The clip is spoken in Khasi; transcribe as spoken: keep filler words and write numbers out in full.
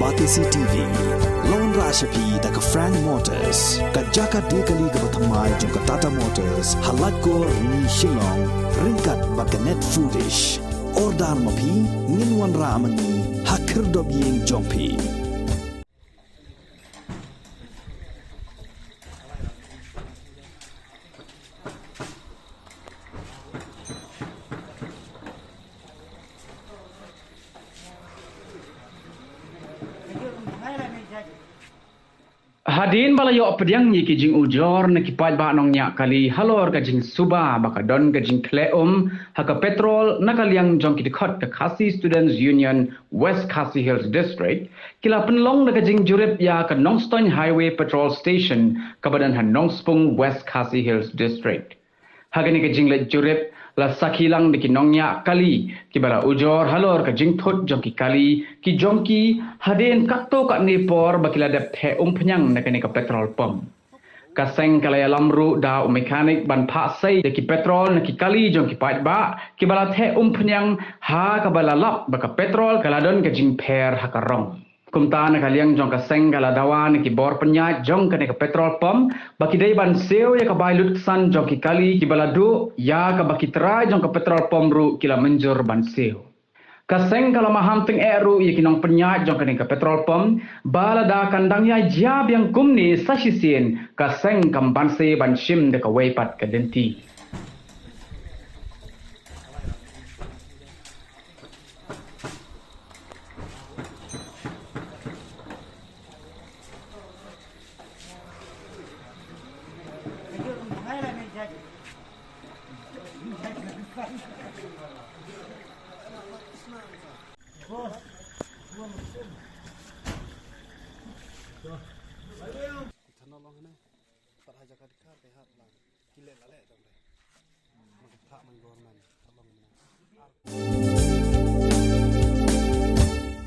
Batesi T V, la wanrah sha phi da ka Frank Motors, ka jaka die kali kaba thymmai jong ka Tata Motors, ha Laitkor, Rni, Shillong, ryngkat bad ka Net Foodish. Order ma phi, ngin wanrah ma ngi ha khyrdop ïing jong phi. Hadien ba la ïoh pdiang ïa ki jingujor na ki paidbah nongñiah kali halor ka jingsuba ba ka don ka jingkhleh um ha ka petrol na ka liang jong ki dkhot ka Khasi Students Union West Khasi Hills District, ki la pynlong da ka jingjurip ïa ka Nongstoiñ Highway Patrol Station kaba don ha Nongspung, West Khasi Hills District. Ha kane ka jingleit jurip, la sakhi lang da ki nongñiah kali kiba la ujor halor ka jingthut jong ki kali ki jong ki hadien katto katne por ba ki la dep theh umphniang na kane ka petrol pump. Ka seng ka la ïalam ruh da u mechanic ban phah sei da ki petrol na ki kali jong ki paidbah kiba la theh umphniang, ha kaba la lap ba ka petrol ka la don ka jingpher ha ka rong. Kumta na ka liang jong ka seng ka la dawa na ki bor pynïaid jong kane ka petrol pump ba ki dei ban siew ïa ka bai lutksan jong ki kali kiba la duh, ïa kaba ki trai jong ka petrol pump ruh ki la mynjur ban siew. Ka seng ka la maham tyngeh ruh ïa ki nongpynïaid jong kane ka petrol pump ba lada kan dang ïai jia biang kumne sa shisien, ka seng kam banse ban shim da kawei pat ka lynti.